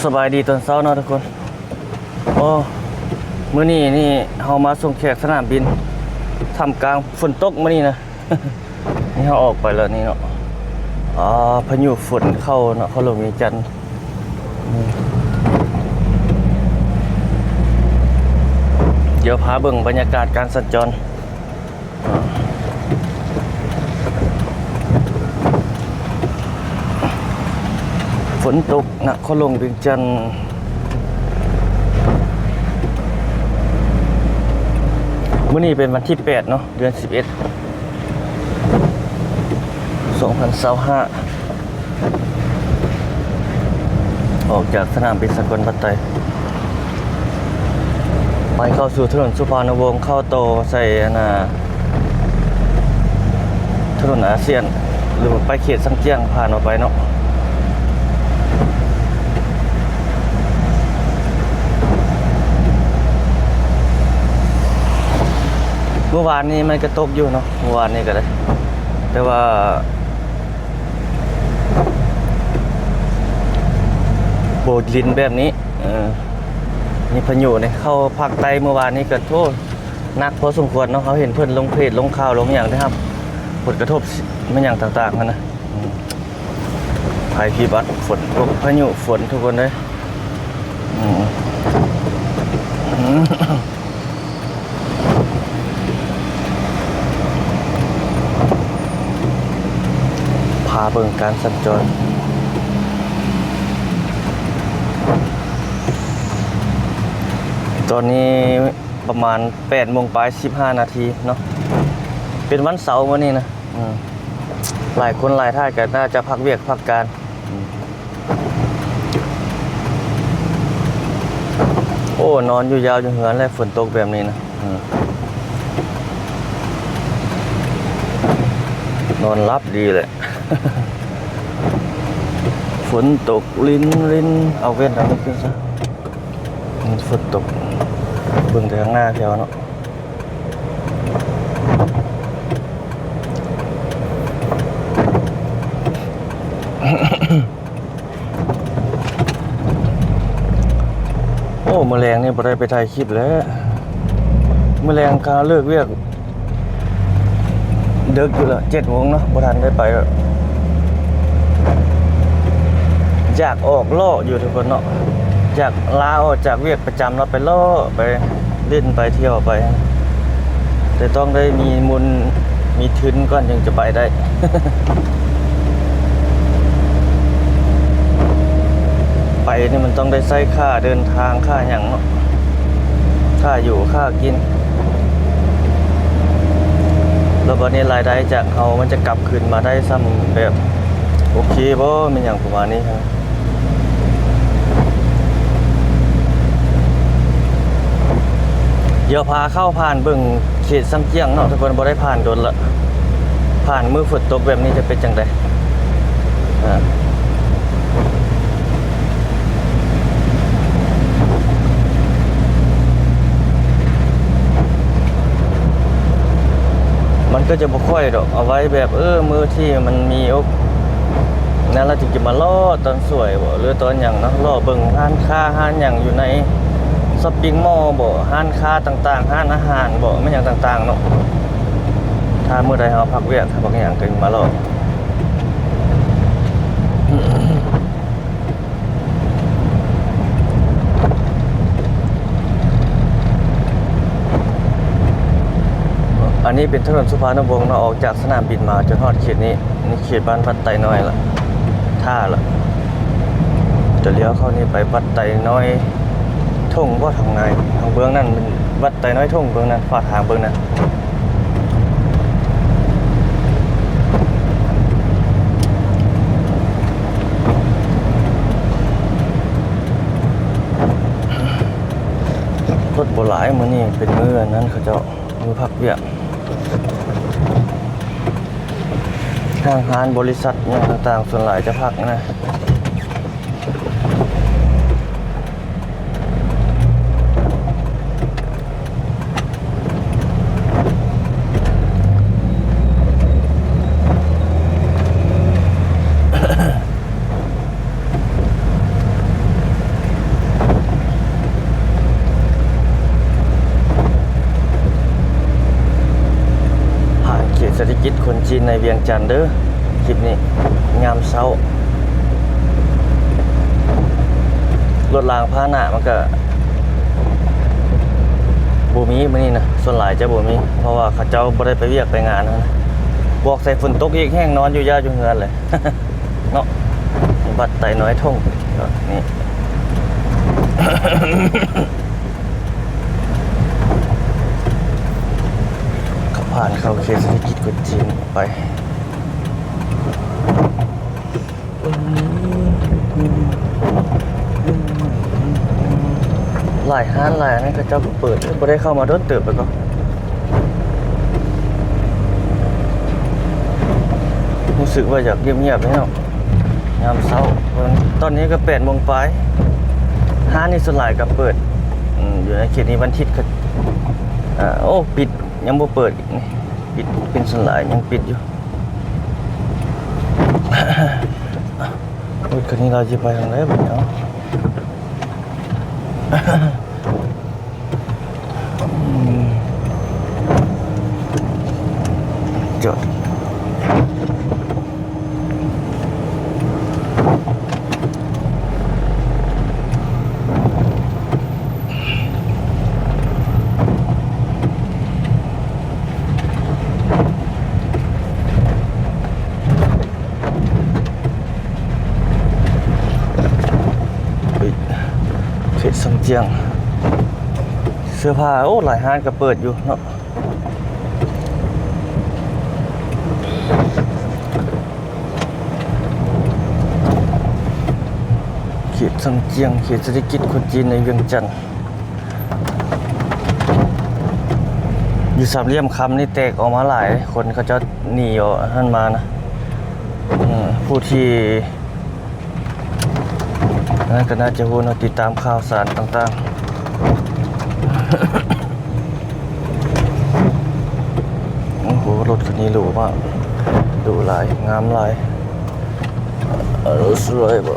ສະບາຍດີຕອນເຊົ້າເນາະທຸກຄົນ. ໂອ້ ມື້ນີ້ນີ້ເຮົາມາສົ່ງແຂກສະໜາມບິນ ທ່າມກາງຝົນຕົກມື້ນີ້ນະ. ນີ້ເຮົາອອກໄປແລ້ວນີ້ເນາະ. ອາ ພາຍຸຝົນເຂົ້ານະຄອນຫຼວງວຽງຈັນ. ດຽວພາເບິ່ງບັນຍາກາດການສັນຈອນ. ຝົນຕົກນະຄອນຫຼວງວຽງຈັນ. ມື້ນີ້ເປັນວັນທີແປດເນາະ ເດືອນສິບເອັດ ສອງພັນຊາວຫ້າ. ອອກຈາກສະໜາມບິນສາກົນວັດໄຕ ໄປເຂົ້າສູ່ຖະໜົນສຸພານຸວົງ ເຂົ້າຕໍ່ໃສ່ອັນນ່າ ຖະໜົນອາຊຽນ ຫຼືວ່າໄປເຂດຊາງຈຽງ ຜ່ານອອກໄປເນາະ. ເມື່ອວານນີ້ມັນກະຕົກຢູ່ເນາະ ເມື່ອວານນີ້ກະໄດ້ ແຕ່ວ່າ ໂບລິນແບບນີ້ ເອີ ມີພາຍຸນີ້ເຂົ້າພາກໃຕ້ເມື່ອວານນີ້ກະ ໂອ້ ໜັກພໍສົມຄວນເນາະ. ເຮົາເຫັນເພິ່ນລົງເພຈລົງຂ່າວລົງຫຍັງໄດ້ຮັບຜົນກະທົບ ແມ່ນຫຍັງຕ່າງໆຫັ້ນນະ. ໄພພິບັດ ຝົນຕົກ ພາຍຸຝົນທຸກຄົນເອີຍ. ພາເບິ່ງການສັນຈອນ ຕອນນີ້ປະມານແປດໂມງປາຍສິບຫ້ານາທີເນາະ. ເປັນວັນເສົາມື້ນີ້ນະ. ອືມ ຫຼາຍຄົນຫຼາຍທ່ານກະໜ້າຈະພັກວຽກພັກການ. ໂອ້ ນອນຢູ່ຍາວຢູ່ເຮືອນແຫຼະ ຝົນຕົກແບບນີ້ນະ. ອືມ ນອນຫຼັບດີແຫຼະ. ຝົນຕົກລິນລິນ ເອົາແວ່ນອັນນີ້ຂຶ້ນຊະ. ຝົນຕົກ ເບິ່ງແຕ່ຂ້າງໜ້າພຽວເນາະ. ໂອ້ ມື້ແລງນີ້ບໍ່ໄດ້ໄປຖ່າຍຄລິບແລ້ວ. ມື້ແລງກະເລີກວຽກ ເດິກຢູ່ລະ ເຈັດໂມງເນາະ ບໍ່ທັນໄດ້ໄປ. ຢາກອອກເລາະຢູ່ທຸກຄົນເນາະ ຢາກລາອອກຈາກວຽກປະຈຳເນາະ ໄປເລາະ ໄປຫຼິ້ນໄປທ່ຽວໄປ ແຕ່ຕ້ອງໄດ້ມີທຶນ ມີທຶນກ່ອນຈຶ່ງຈະໄປໄດ້. ໄປນີ້ມັນຕ້ອງໄດ້ໃຊ້ຄ່າເດີນທາງ ຄ່າຫຍັງເນາະ ຄ່າຢູ່ຄ່າກິນ ແລ້ວບັດນີ້ລາຍໄດ້ຈາກເຮົາມັນຈະກັບຄືນມາໄດ້ຊ້ຳແບບໂອເຄບໍ່ ແມ່ນຫຍັງປະມານນີ້ຫັ້ນ. ດຽວພາເຂົ້າຜ່ານເບິ່ງເຂດຊຳຈຽງເນາະ ທຸກຄົນ ບໍ່ໄດ້ຜ່ານດົນລະ ຜ່ານມື້ຝົນຕົກແບບນີ້ຈະເປັນຈັ່ງໃດ. ມັນກໍຈະບໍ່ຄ່ອຍດອກ ເອົາໄວ້ແບບ ເອີ ມື້ທີ່ມັນມີໂອ ນັ້ນລະ ຈຶ່ງຈະມາເລາະຕອນສວຍບໍ ຫຼືຕອນຫຍັງເນາະ ເລາະເບິ່ງຮ້ານຄ້າຮ້ານຫຍັງຢູ່ໃນຊັອບປິງມໍບໍ ຮ້ານຄ້າຕ່າງໆ ຮ້ານອາຫານບໍ ແມ່ນຫຍັງຕ່າງໆເນາະ. ຖ້າມື້ໃດເຮົາພັກວຽກ ພັກຫຍັງ ກໍມາເລາະ. ອັນນີ້ເປັນຖະໜົນສຸພານຸວົງເນາະ ອອກຈາກສະໜາມບິນມາຈົນຮອດເຂດນີ້ ນີ້ເຂດບ້ານວັດໄຕນ້ອຍລະ ທ່າລະ ຈະລ້ຽວເຂົ້ານີ້ໄປວັດໄຕນ້ອຍທົ່ງບໍ່ ທາງໃນ ທາງເບື້ອງນັ້ນແມ່ນວັດໄຕນ້ອຍທົ່ງ ເບື້ອງນັ້ນ ຂວາທາງເບື້ອງນັ້ນ. ລົດບໍ່ຫຼາຍ ມື້ນີ້ເປັນມື້ອັນນັ້ນ ເຂົາເຈົ້າມື້ພັກວຽກ ຫ້າງຮ້ານບໍລິສັດຫຍັງຕ່າງໆ ສ່ວນຫຼາຍຈະພັກນະ. ເ ເສດຖະກິດຄົນຈີນໃນວຽງຈັນເດີ ຄລິບນີ້ຍາມເຊົ້າ. ລົດລາງພາຫະນະມັນກະບໍ່ມີມື້ນີ້ນະ ສ່ວນຫຼາຍຈະບໍ່ມີ ເພາະວ່າເຂົາເຈົ້າບໍ່ໄດ້ໄປວຽກໄປງານນະ. ບວກໃສ່ຝົນຕົກອີກ ແຮ່ງນອນຢູ່ຢາວຢູ່ເຮືອນແຫຼະເນາະ. ບັດໄຕນ້ອຍທົ່ງນີ້ ເຂົາຜ່ານເຂົ້າເຂດເສດຖະກິດຄົນຈີນໄປ. ຫຼາຍຮ້ານຫຼາຍອັນນັ້ນເຂົາເຈົ້າກໍເປີດ ບໍ່ໄດ້ເຂົ້າມາດົນເຕີບແລ້ວກໍ ຮູ້ສຶກວ່າຢາກງຽບໆເດເນາະ ຍາມເຊົ້າ. ຕອນນີ້ກໍແປດໂມງປາຍ ຮ້ານນີ້ສ່ວນຫຼາຍກໍເປີດ ອືມ ຢູ່ໃນເຂດນີ້ວັນທິດກໍ ອາ ໂອ້ ປິດ ຍັງບໍ່ເປີດ ປິດເປັນສ່ວນຫຼາຍ ຍັງປິດຢູ່. ລົດຄັນນີ້ລາວຊິໄປທາງໃດບັດນີ້ ເອົາ ອືມ ຈອດ. ເຂດຊຽງຈຽງ ເສື້ອຜ້າ ໂອ້ ຫຼາຍຮ້ານກໍເປີດຢູ່ເນາະ. ເຂດຊຽງຈຽງ ເຂດເສດຖະກິດຄົນຈີນໃນວຽງຈັນ. ຢູ່ສາມຫຼ່ຽມຄຳນີ້ແຕກອອກມາຫຼາຍ ຄົນເຂົາເຈົ້າໜີອອກຫັ້ນມານະ. ອືມ ຜູ້ທີ່ ອັນນັ້ນກໍໜ້າຈະຮູ້ເນາະ ຕິດຕາມຂ່າວສານຕ່າງໆ. ໂອ້ໂຫ ລົດຄັນນີ້ຫຼູມາກ ຫຼູຫຼາຍ ງາມຫຼາຍ ເອີ ສວຍບໍ່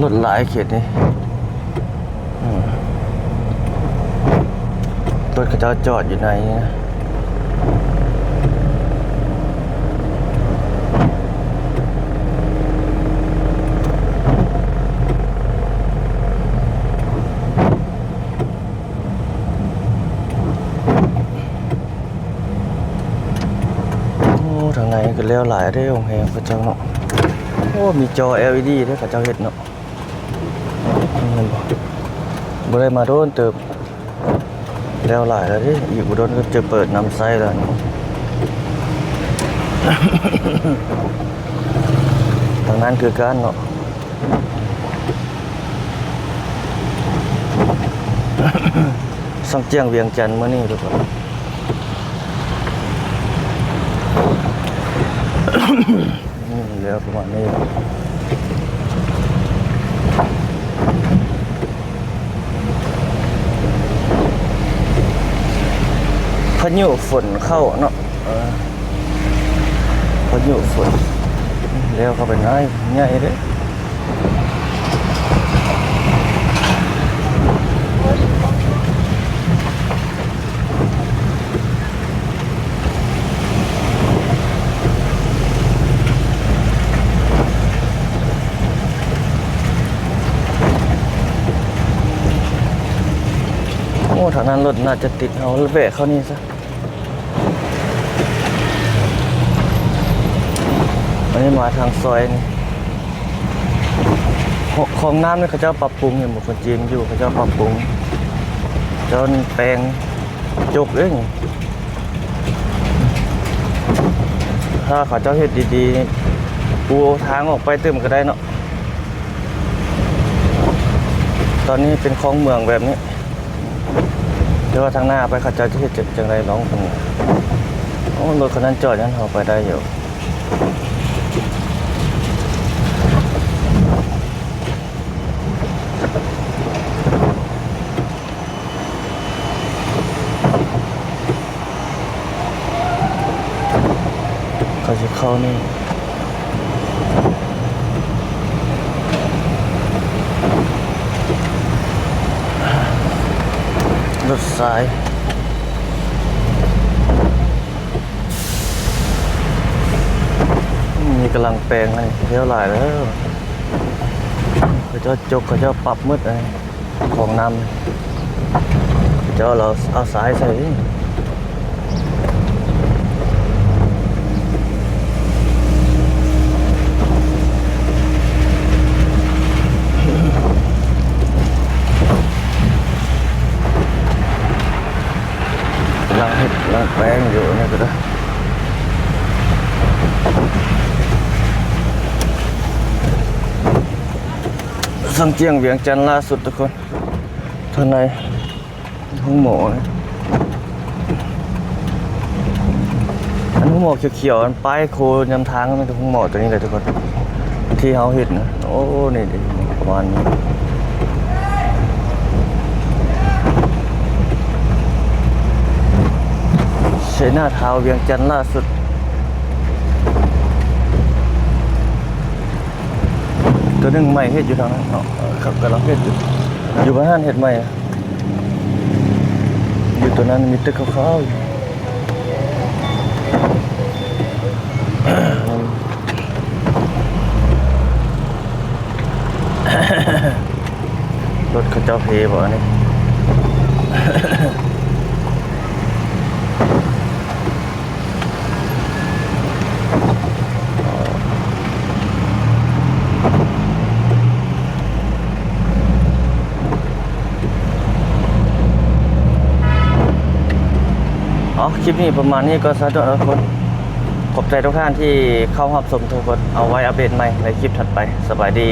ລົດຫຼາຍເຂດນີ້. ອືມ ລົດເຂົາເຈົ້າຈອດຢູ່ໃນນີ້ນະ. ໂອ້ ທາງໃນກໍແລ້ວຫຼາຍເດ້ ໂຮງແຮມເຂົາເຈົ້າເນາະ. ໂອ້ ມີຈໍ ແອລອີດີ ເດ້ ເຂົາເຈົ້າເຮັດເນາະ. ແມ່ນບໍ່? ບໍ່ໄດ້ມາໂດນເຕີບ ແລ້ວຫຼາຍແລ້ວເດ້ ອີກບໍ່ດົນກໍຈະເປີດນຳໃຊ້ແລ້ວ. ທາງນັ້ນຄືກັນເນາະ ຊຽງຈຽງວຽງຈັນມື້ນີ້ທຸກຄົນ. ອືມ ແລ້ວປະມານນີ້ ພາຍຸຝົນເຂົ້າເນາະ ເອີ ພາຍຸຝົນ ແລ້ວເຂົ້າໄປໃນໃຫຍ່ເດ້. ໂອ້ ທາງນັ້ນລົດໜ້າຈະຕິດ ເຮົາແວະເຂົ້ານີ້ຊະ. ອັນນີ້ມາທາງຊອຍນີ້ ຫ້ອງ ຫ້ອງນ້ຳນີ້ເຂົາເຈົ້າປັບປຸງ ເຫັນບໍ່ ຄົນຈີນຢູ່ ເຂົາເຈົ້າປັບປຸງ ເຈົ້າແປງຈົກເດ້ນີ້. ຖ້າເຂົາເຈົ້າເຮັດດີໆ ປູທາງອອກໄປຕື່ມກໍໄດ້ເນາະ. ຕອນນີ້ເປັນຄອງເມືອງແບບນີ້ ແຕ່ວ່າທາງໜ້າໄປເຂົາເຈົ້າຈະເຮັດຈັ່ງໃດລອງເບິ່ງ. ໂອ້ ລົດຄັນນັ້ນຈອດຍັງເຂົ້າໄປໄດ້ຢູ່. ເຂົາຊິເຂົ້ານີ້ ເ ສາຍ ນີ້ກຳລັງແປງ ອັນນີ້ແຖວຫຼາຍແລ້ວ ເຂົາເຈົ້າຈົກ ເຂົາເຈົ້າປັບໝົດ ອັນນີ້ ຂອງນ້ຳ ເຂົາເຈົ້າເອົາ ເອົາຊາຍໃສ່ ກຳລັງເຮັດ ກຳລັງແປງຢູ່ ອັນນີ້ກໍໄດ້ ສັງຈຽງວຽງຈັນລ່າສຸດທຸກຄົນ ທາງໃນ ໂຮງໝໍ ອັນໂຮງໝໍຂຽວໆ ອັນປ້າຍໂຄນຳທາງ ມັນຄືໂຮງໝໍໂຕນີ້ແຫຼະທຸກຄົນ ທີ່ເຮົາເຫັນນະ. ໂອ້ ນີ້ເດ້ ປະມານນີ້ ໄຊນາທາວ ວຽງຈັນລ່າສຸດ. ຕົວໜຶ່ງໃໝ່ເຮັດຢູ່ທາງນັ້ນເນາະ ເຂົາກຳລັງເຮັດຢູ່ ຢູ່ບ້ານຫັ້ນເຮັດໃໝ່ ຢູ່ຕົວນັ້ນມີຕຶກຂາວໆຢູ່ ລົດເຂົາເຈົ້າເພບໍ່ອັນນີ້. ເອົາ ຄລິບນີ້ປະມານນີ້ກ່ອນຊະເນາະທຸກຄົນ ຂອບໃຈທຸກທ່ານທີ່ເຂົ້າຮັບຊົມທຸກຄົນ ເອົາໄວ້ອັບເດດໃໝ່ໃນຄລິບຖັດໄປ ສະບາຍດີ.